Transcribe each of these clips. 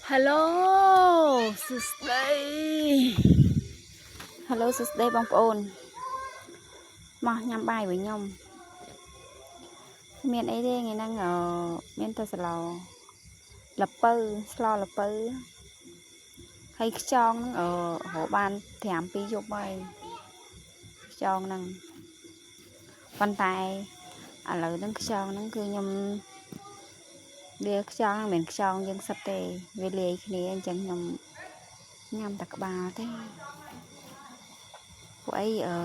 Hello សួស្តី Hello សួស្តីបងប្អូនមកញ៉ាំបាយវិញខ្ញុំមានអីទេថ្ងៃហ្នឹងអឺមានតែស្លល្ពៅស្លល្ពៅហើយខ្យងហ្នឹងអឺរកបាន5 2យប់ហើយខ្យងហ្នឹងប៉ុន្តែឥឡូវហ្នឹងខ្យងហ្នឹងគឺខ្ញុំវាខ្យងហ្នឹងមិនមែនខ្យងយើងសិតទេវាលាយគ្នាអញ្ចឹងខ្ញុំញ៉ាំតែក្បាលទេពួកអីអឺ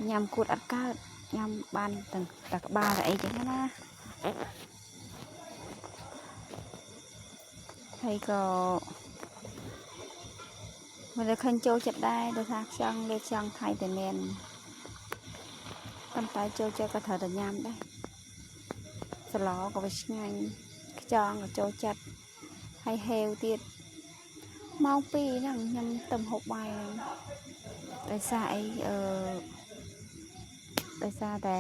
ញ៉ាំគួតអត់កើតញ៉ាំបានតែតែក្បាលតែអីចឹងណាហើយក៏មិនដែលឃើញចូលចិត្តដែរដោយសារខ្យងលេខ្យងថៃតែមានប៉ុន្តែចូលចិត្តក៏ត្រូវតែញ៉ាំដែរស្លក៏វាឆ្ងាញ់ខ្យងក៏ចូលចិត្តហើយហេវទៀតម៉ោង2ហ្នឹងខ្ញុំទៅហូបបាយហ្នឹងដោយសារអីអឺដោយសារតែ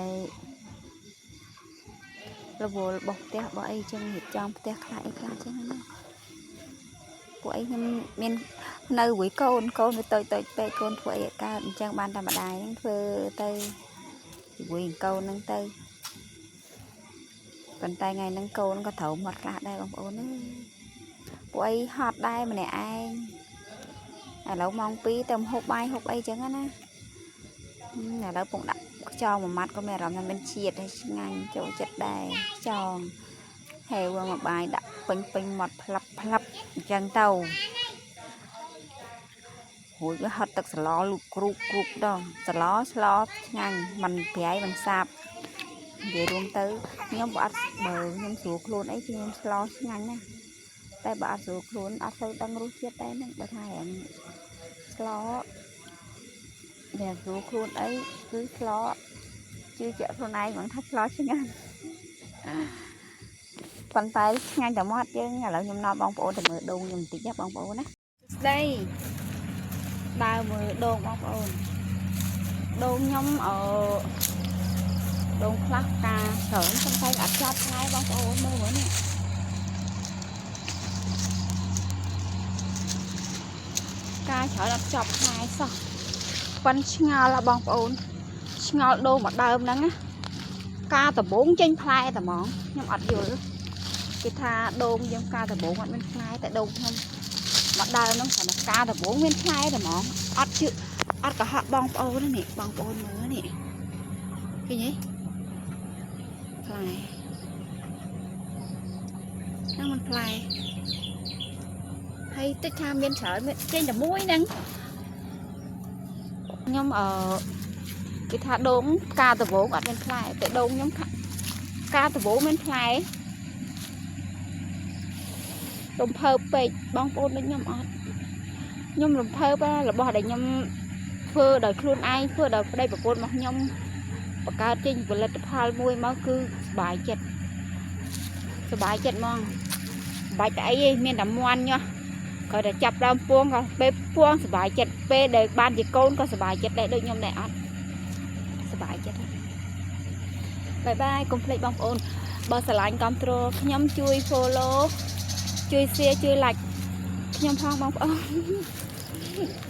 រវល់របស់ផ្ទះរបស់អីចឹងរៀបចំផ្ទះខ្លះអីខ្លះចឹងណាពួកអីខ្ញុំមាននៅមួយកូនកូនវាតូចតូចពេកកូនធ្វើអីអត់កើតអញ្ចឹងបានតែម្ដាយហ្នឹងធ្វើទៅជាមួយកូនហ្នឹងទៅប៉ុន្តែថ្ងៃហ្នឹងកូនក៏ត្រូវមាត់ខ្លះដែរបងប្អូនអើយពួកអីហត់ដែរម្នាក់ឯងឥឡូវម៉ោង2ទៅហូបបាយហូបអីចឹងណាឥឡូវពងដាក់ខ្យងមួយម៉ាត់ក៏មានអារម្មណ៍ថាមានជាតិហើយឆ្ងាញ់ចូលចិត្តដែរខ្យងហេវមកបាយដាក់ពេញពេញមាត់ផ្លាប់ផ្លាប់អញ្ចឹងទៅរួចវាហត់ទឹកសឡលូកគ្រូកគ្រូកដងសឡស្លឆ្ងាញ់មិនប្រៃមិនសាបនិយាយរួមទៅខ្ញុំបើអត់បើខ្ញុំស្រួលខ្លួនអីគឺខ្ញុំស្លឆ្ងាញ់ណាស់តែបើអត់ស្រួលខ្លួនអត់សូវដឹងរសជាតិដែរហ្នឹងបើថារាងស្លដែលស្រួលខ្លួនអីគឺស្លជឿជាក់ខ្លួនឯងហ្មងថាស្លឆ្ងាញ់ប៉ុន្តែឆ្ងាញ់តែមាត់យើងឥឡូវខ្ញុំនាំបងប្អូនទៅមើលដូងខ្ញុំបន្តិចណាបងប្អូនណាស្ដីដើរមើលដូងបងប្អូនដូងខ្ញុំអឺដូងខ្លះផ្កាច្រើនប៉ុន្តែអត់ចប់ផ្លែបងប្អូនមើលមើលនេះផ្កាច្រើនអត់ចប់ផ្លែសោះប៉ិនឆ្ងល់ហ៎បងប្អូនឆ្ងល់ដូងមួយដើមហ្នឹងណាផ្កាដំបងចេញផ្លែតែហ្មងខ្ញុំអត់យល់គេថាដូងយើងផ្កាដំបងអត់មានផ្លែតែដូងខ្ញុំមួយដើមហ្នឹងគ្រាន់តែផ្កាដំបងមានផ្លែតែហ្មងអត់ជឿអត់កុហកបងប្អូននេះបងប្អូនមើលនេះឃើញទេផ្លែហ្នឹងមិនផ្លែហើយតិចថាមានច្រើនមានចេញតែមួយហ្នឹងខ្ញុំអឺគេថាដូងផ្កាដំបងអត់មានផ្លែតែដូងខ្ញុំផ្កាដំបងមានផ្លែរំភើបពេកបងប្អូនដូចខ្ញុំអត់ខ្ញុំរំភើបរបស់ដែលខ្ញុំធ្វើដោយខ្លួនឯងធ្វើដោយប្តីប្រពន្ធរបស់ខ្ញុំបង្កើតចេញផលិតផលមួយមកគឺសប្បាយចិត្តសប្បាយចិត្តហ្មងបាច់តែអីទេមានតែមន់ញាស់គាត់តែចាប់ដើមពួងក៏ពេលពួងសប្បាយចិត្តពេលដែលបានជាកូនក៏សប្បាយចិត្តដែរដូចខ្ញុំដែរអត់សប្បាយចិត្ត bye bye កុំភ្លេចបងប្អូនបើស្រឡាញ់គ្រប់ត្រូលខ្ញុំជួយ follow ជួយ share ជួយ like ខ្ញុំផងបងប្អូន។